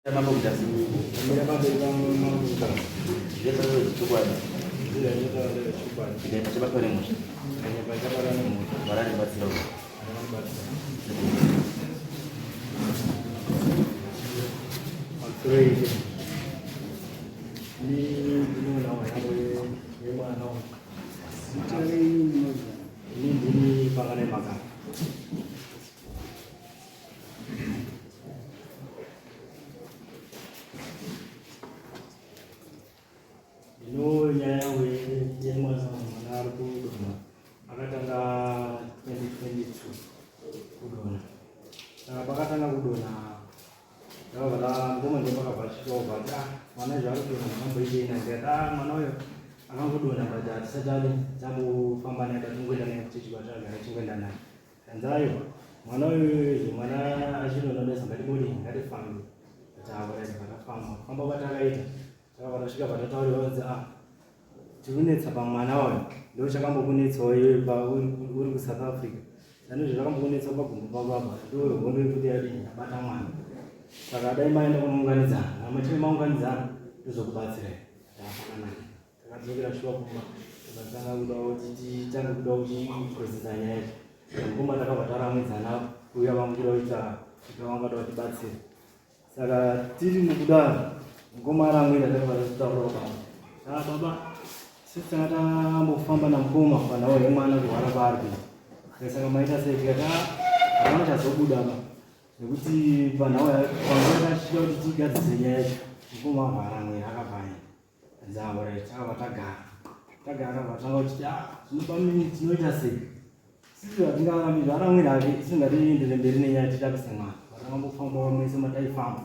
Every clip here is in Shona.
Mambo Mutasa. Mira pamberi pamambo Mutasa. Zvese chokwadi. Zvese chokwadi. Ndikaita chabatwa nemhosva. Ndikaita chabatwa nemhosva. Mwari andibatsira. Andibatsira. Pamusoro Ni ndinoona yangu yemwana wangu. Zita renyu munozwa. Ini ndini Panganai Makara. Ino nyaya yangu yemwana mwana ari kudonha akatanga 2022 kudonha saka pakatanga kudonha ndakabva mukoma ndiye pakabva achitobva ati ah mwana izvo ari kudonha makamboitei naye ndikati ah mwana uyo akangodonha but hatisati adi tambofamba naye but tingoenda naye kuchechi kwatagara tingoenda naye Hanzi aiwa mwana uyu izvo mwana achinonoda ngatibudi ngatifambe taakuraita patafamba kufamba kwatakaita takabva tasvika patataurirwa kunzi ah tikunetsa pamwana uyu ndo chakambokunetsawo iwe uri kusouth africa sanizvo zvakambokunetsa pagumbo pako apa ndo hondo yekuti yadii yabata mwana saka dai maenda kunounganidzana kana machinge maunganidzana tozokubatsirai taafananai Takadzokera shuwa kumba tikatanga kuda kuti titange kuda kuchiprocesa nyaya yacho. Mukoma takabva taramwidzana kuuya vangu kuda kuita vangada kutibatsira. Saka tiri mukudaro mukoma aramwira takabva tataura baba. Ah baba sisi tanga tambofamba namukoma panhau yemwana kurwara kwaari kuita. Saka maita sei tikati ah hapana chazobuda apa nekuti panhau panguva yatachida kuti tigadzise nyaya yacho mukoma avharamwira akabva aenda. Dzavo right takabva tagara tagara vatanga kuchiti ah zvinoba mini tinoita sei sisi vatingarami zvaramwira hake isu ngatiendere mberi nenyaya titambise mwana vatanga kufamba mese mataifamba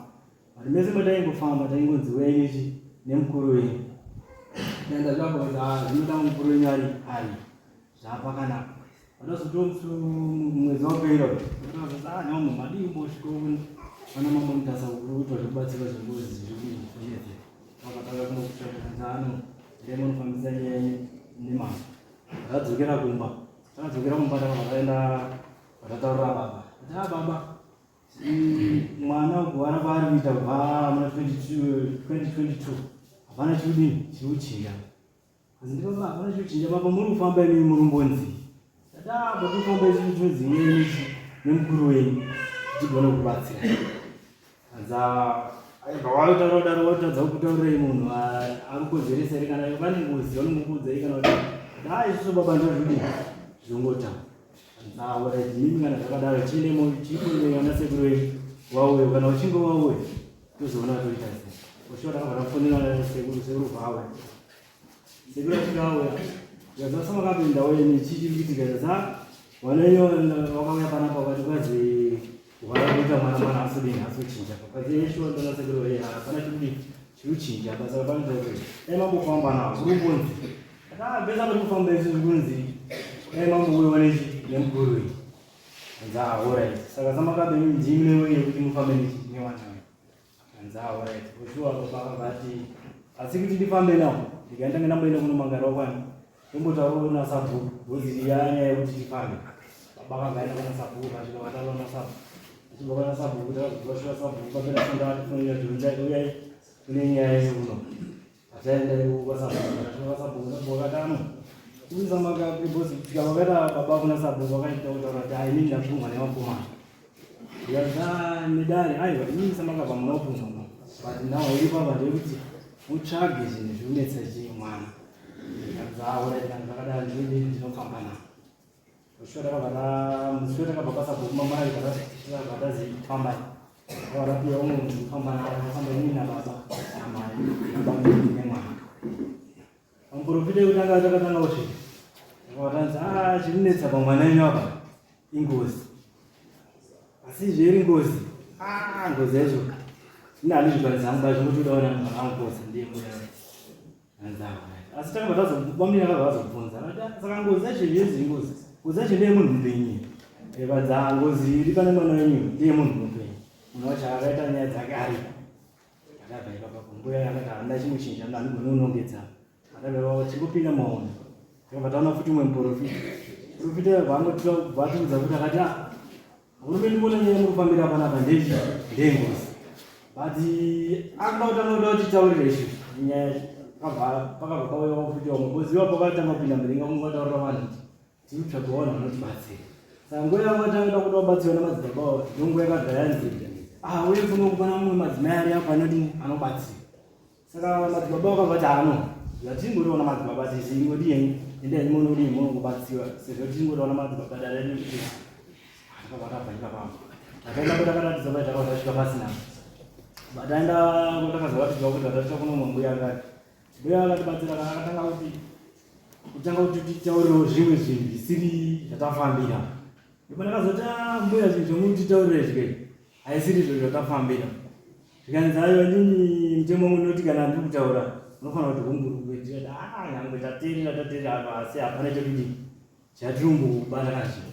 but mese mataingofamba taingonzi uyai nechi nemukuru wenyu danda zvako ah zvinoda mukuru wenyu ari ari zvapakanaka vanozotonzi mwedzi wapera ah nyambo madii kumbosvika vana mambo mutasa kuitwa zvekubatsirwa zvengozi zviri vakatanga kunokutsvakano ndemo nofambisa nyaya nemazvo takadzokera kumba takadzokera kumba takabva taenda vatataurira baba ati a ah, baba mwana kuvara kwaari kuita kubva muna 2022 hapana chikudini chiri kuchinja Asi ndibaba hapana chochinja baba muri kufamba imi murumbonzi. Tata baba kufamba isi chonzi yenyu nemukuru wenyu tigone kubatsira. Anza aibva wataura daro watadza kutaurirai munhu akukonzeresa here kana vane ngozi vanongokuudzai kana kuti dai isusu baba ndozvidi zvongota. Anza alright mimi kana zvakadaro chiende chiende ana sekuru wenyu wauye kana uchinge wauye tozoona toita sei. Usho takabva tafonera sekuru sekuru vauya. Sekuru achikauya yazasa makapinda uye chii chiri kuitika yasa vana wakauya panapa vakati kwazi wara kuita mwana mwana asodini asochinja pakadzi yeshuwa ndona sekuru vaye hapana chikudii chiri kuchinja basa rapanoita kuti dai mambofamba nawo kuri kunzi akabvesa kuti kufamba izvi zviri kunzi dai mambouyewa nechi nemukuru uyu anzi alright saka samakabe ndimi newe yekuti mufambe nechi newana Anzi alright, kushuwa baba akabva ati asi kuti ndifambe nawo ndikaenda ndamboenda kunomangara kwani ndombotaurawo nasabhuku because yanyaya yekuti tifambe. Baba akabva aenda kuna sabhuku vasvika vataura nasabhuku. Achibva kuna sabhuku takazosvika sabhuku papera svondo atifonera kuti unzai uyai kune nyaya yeuno. Ataenda ikoko kwasabhuku tasvika kwasabhuku sabhuku akati ano kuisa makapi because kusvika kwakaita baba kuna sabhuku vakaita kutaura kuti ah inini ndapumwa nevakomana. Yaza nedare aiwa inini samakabva munopumwa but now iri papa ndeyekuti mutsvage zvinhu zvikunetsa chii mwana. Yaza kana zvakadaro ndini ndinofamba navo. Mushure takabva mushure takabva pasabhuku mamai takabva tazi fambai. Takabva tapiwa umwe munhu kufamba naye akafamba inini nababa namai nababa nemwana. Pamuprofita wekutanga takatanga kusvika. Takabva tanzi ah chirinetsa pamwana wenyu apa ingozi. Asi izvo iri ngozi. Ah ngozi yacho. Ini handizvikwanisi hangu bazvingotoda wana munhu akangosa ndiye mbuya. Asi takabva tazobamira akabva vazobvunza saka ngozi yacho yezi ngozi ngozi yacho ndeye munhu mupenyu evadza ngozi iri pane mwana wenyu ndeye munhu mupenyu munhu wacho akaita nyaya dzake aripo akabva ipapa mbuya akati handa chimuchinja mna handigoni unongedza akabva chingopinda maona takabva taona futi umwe muprofita profita vaangotiudza kuti akati ah murume ndikuona nyaya muri kufambira panapa ndechi ndengozi. But akuda kutanga kuda kuti taurire isusu nyaya pakabva pakabva pauyawo futi vamwe because iwapo vakatanga kupinda muringa kungataurira vanhu kuti tiri kutsvaga vanhu vanotibatsira. Saka nguva yavatanga kuda kuda kubatsirwa namadzibaba avo ndonguva yakabva yanzi ah uye kuno kupana mumwe madzimai ari apo anodini anobatsira. Saka madzibaba vakabva vati ano zvatingoriona madzibaba sisi ingodii henyu endai henyu munodii munongobatsirwa sezvo tichingotoona madzibaba dare redu Takabva tabva ipapo. Takaenda kwatakaratidza pai takabva tasvika pasina. Bataenda kwatakazoratidzwa kuti tatasvika kuno mumwe mbuya akati. Mbuya akatibatsira akatanga kuti kutanga kuti titaurewo zvimwe zvinhu zvisiri zvatafambira. Ndipo ndakazoti ah mbuya zvinhu zvomutitaurire zvikei haisiri izvo zvatafambira. Zvikanzi aiwa inini mutemo wangu unoti kana ndiri kutaura unofanira kuti humburukwe ndikati ah nyangwe tateerera tateerera apa asi hapana chekudii Chatirumbu kubata kana chii.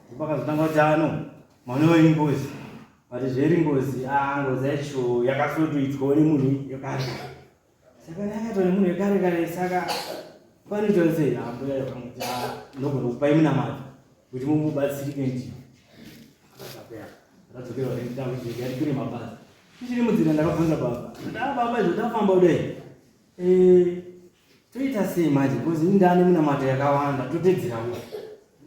Ndopakazotanga kuti ano mwana wenyu ngozi. But zveri ngozi, ah ngozi yacho yakasotoitwawo nemunhu yekare. Saka yakaitwa nemunhu yekare kare saka panoitwa sei? Ah mbuya yakanguti ah ndogona kupai munamato kuti mumubatsirike ndiyo. Akapera. Akadzokera kuti yatikwire mabhazi. Tichiri munzira ndakabvunza baba. Ah baba izvo tafamba kudai. Eh toita sei manje because ini ndane munamato yakawanda totedzerawo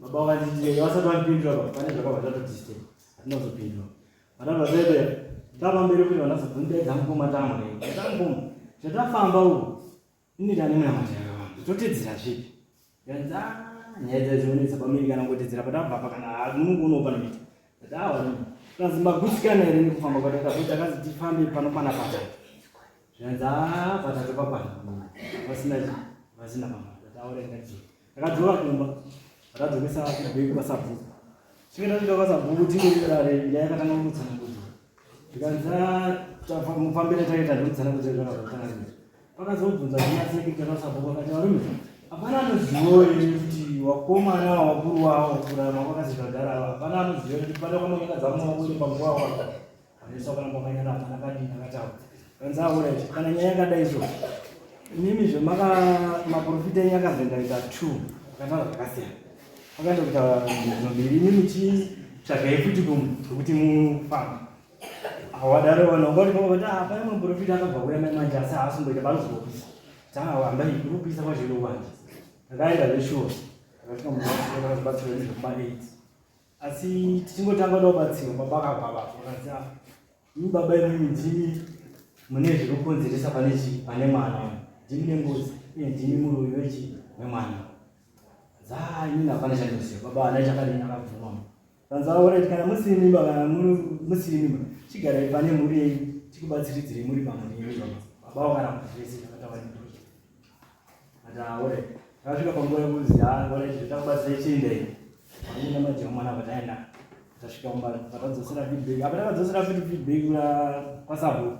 baba vakanditi vasati vandipindura baba pane zvakabva zvatotiste hatina kuzopindura vatabva zvaibea tapamberi kuti vanazobvundaidza mukoma tamwe tamukoma zvatafamba uku ini ndane munamato yakawanda totedzera zvipi yanzi ah, nyaya dzaizonetsa pamiri kana kungotedzera patabva apa kana munongoonao panoita tatawa kazi magutsikana here nekufamba kwatakaita takazi tifambe panokwana patatu Zvanzi ah patatu pakwana. Vasina vasina mama. Ndataura ndakadzoka. Ndakadzoka kumba. Ndakadzokesa feedback kwasabhuku. Svika ndasvika kwasabhuku tingoirare nyaya yakatanga kutsanangudzwa. Zvikanzi ah mufambire taita ndokutsanangudzwa zvakazotanga. Pakazobvunza zvina sekretary wasabhuku akati varume hapana anozivawo here kuti wakomana wakuru wavo kurarama kwakazivagara ava hapana anoziva kuti pane kwamonyanga dzamumaoko iri panguva wako Vanesa kuramba vakanyara hapana kadini akataura. Kanzi alright kana nyaya yakadai so. Imimi zvemaka maprofita enyu akazoenda kuita two akataura zvakasiyana. Akaenda kutaura zvinhu mbiri imimi chitsvagai futi kumwe kwekuti mufambe. Awadaro vanhu vanga vari pamwe vati ah pane muprofita akabva kuya mai manje asi haasumboita panozopisa. Tanga hambai kuri kupisa kwacho inokwanja. Takaenda zveshuwa. Takasvika munhu akazobatsirwa nezvekuma 8. Asi tichingotanga kuda kubatsirwa baba akabva vafa vakanzi ah imi baba imimi ndimi mune zviri kukonzeresa pane chii pane mwana uyu ndimi nengozi uye ndimi muroyi wechii wemwana zaa inini hapana chandinoziva baba hana chakadini akabvuma kanzi aorit kana musiri mimba kana musiri mimba chigarai pane mhuri yenyu tikubatsiridzirei muri pamhuri yenyu baba baba vakaramba zvese zvakataura nemuroyi Ataure. Takasvika panguva yekuzi haa ngora izvi takubatsira chiendei. Vanoenda majaha mwana vataenda. Tasvika kumba vakadzosera feedback. Apa takadzosera futi feedback kuna kwasabhuku.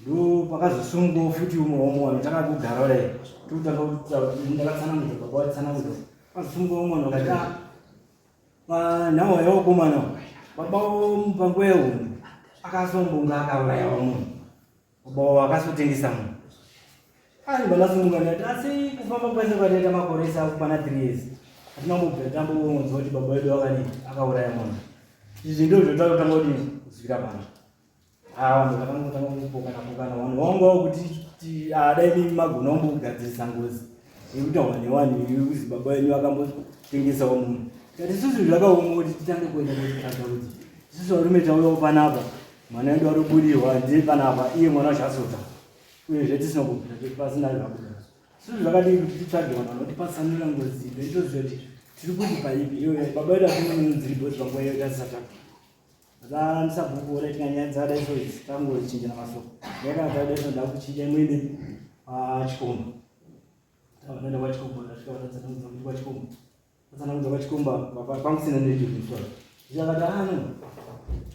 Ndo pakazosungwa futi umwe womwe wanhu takakugara kudai. Tokutanga kuti ndakatsanangudza baba vatsanangudza. Pakazosungwa umwe wanhu vakati ah panhau yevakomana baba panguva yehondo akasombonga akaurayawo munhu. Baba akasotengesa munhu. Ai vanasumuka ndati asi kufamba kwese kwataita makore ese akukwana 3 years. Hatina kumbobvira tambonzwa kuti baba vedu vakadii akauraya munhu. Izvi ndizvo zvatakutanga kudii kusvikira pano. Ah vanhu vakangotanga kupokana pokana vanhu vangu vavo kuti ah, dai mimi magona kumbogadzirisa ngozi yekuti wane wanhu yekuzi baba venyu vakambotengesawo munhu. Tati isusu zvakaoma kuti titange kuenda kotsvaga kuti isusu varume tauyawo panapa mwana wedu arikubudirwa ndiye panapa iye mwana wacho asota uyezve tisina kubvira kuti pasina zvabuda susu zvakadii kuti titsvage vanhu vanotipatsanura ngozi ino itoziva kuti tiri kuti paipi iyoyo baba vedu atinononziri bhozi panguva iyoyo tasisataka ndisabhuku ora tina nyaya dzakadai so idzi tangochinjana masoko yakana dzakadai so ndakuchinja muende pachikomba tavanoenda kwachikomba tasvika vatsanangudza kuti kwachikomba Atsanangudza kwachikomba pamusina nejumusoro. Zvichakati ah no.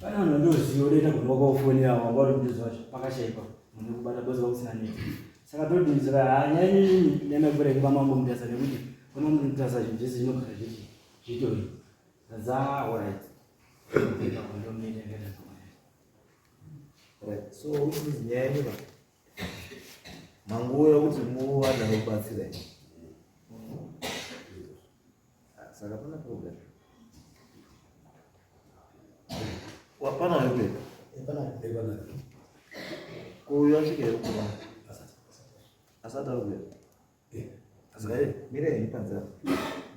Pane vanhu vandoziva unoita gona wakaofonera wanga uri mudhuze wacho pakashaikwa munhu wekubata bozi kwakusina neti. Saka todii saka haa nyaya iyi yandakubura iri kwamambo Mutasa nekuti kwamambo Mutasa zvinhu zvese zvinogara zvichi zvitori. Za alright. Right. So which means nyaya yenyu manguva yekuti muwana nokubatsira ah, saka pana problem pana waipepa Ko uyu asvika here kuma? Asati ari kuuya. Saka mirai henyu panze apa.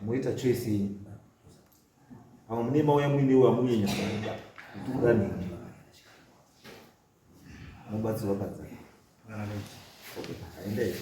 Moita choice yenyu. Pamwe mune mauya muine wamunyanya kuda. Kuti kuda nhingi. Mubatsirwa panze apa. Okay, aendei.